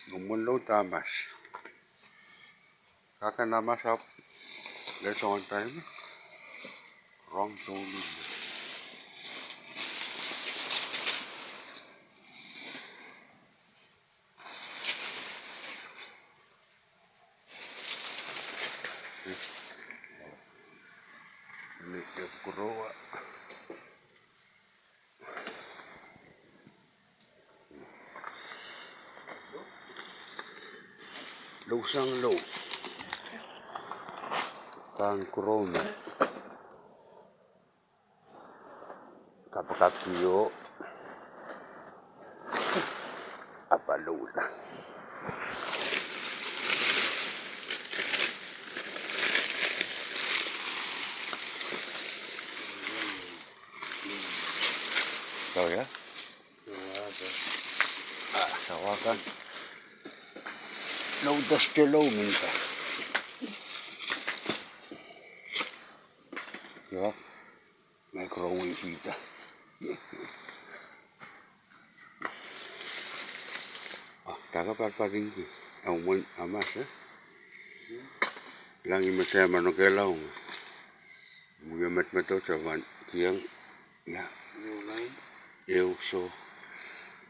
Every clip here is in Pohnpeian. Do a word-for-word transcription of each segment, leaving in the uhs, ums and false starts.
Mwomwen lou damas. Kak en damas ahpw lel soangen time rong soulin. Ni epwurowa. Lousang lou. Pahn kuroun. Kapakapio. Apaloula. Tau ya? Ah, sawakan. Lou dust lou minta. Ya. Microwave ita. Ah, taka patpatingki. Aumwen amas, eh? Langih me saman okehlaung. Mie met met o saman kiang. Ya. Ehu so.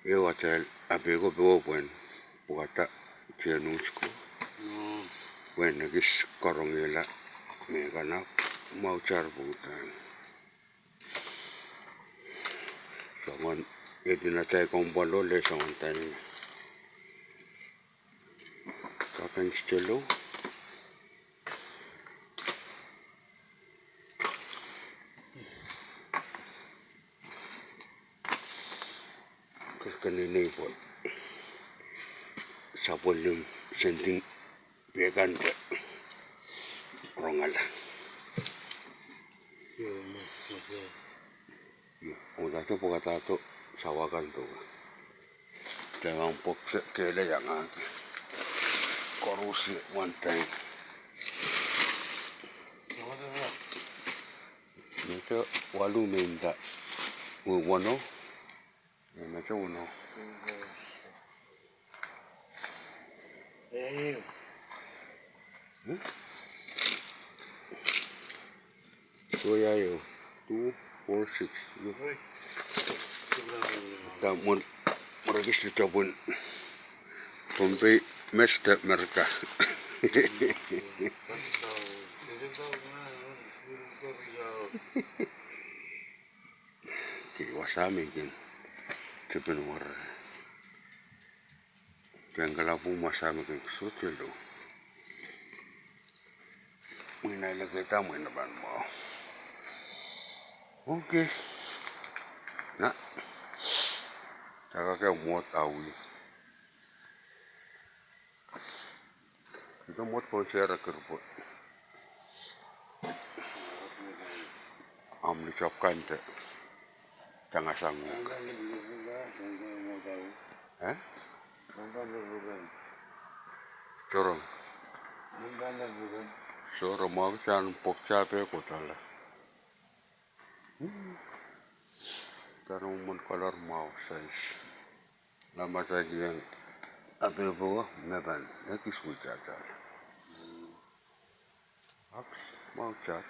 Ehu atail apeko powe pwehn pwukada tienus ko. Pwehn ekis karongehla me kana mwahu tar pwukudan. Soangen edin atail komw pwalo lel soangen time. Kak en sitelo. Kak en inei pwe sapwellime sendin pekante rongala. Udahdo pwukadahdo sawakan duwe. Tengahn pwuhk se kehlail iangahki. Koarusie one time. Mete walu me inda. Wano. Mete wano. Hmm? So ya yo, two, four, six. Yo. Tam mwen, mwen kis di tapun. Pohnpei, Mesta Merika. Ki wasa me kin. Tepin wara. Ken kalapw masa me ken sohte lou. Mwein ahi lekehda mwein pahn mwahu. Okay. Na. Taka ke mwohd awi. Ito mwohd pwon sehre kirpwe. Amw lih sapw kante. Tangasang uhk. Eh? Sohrong. Sohrong mwahu sang pwuhk sape kodala. Tara mwen color mwahu size. Lamatakieng apepowe me pahn ekis wihda dahla. Aks, mwahu tat.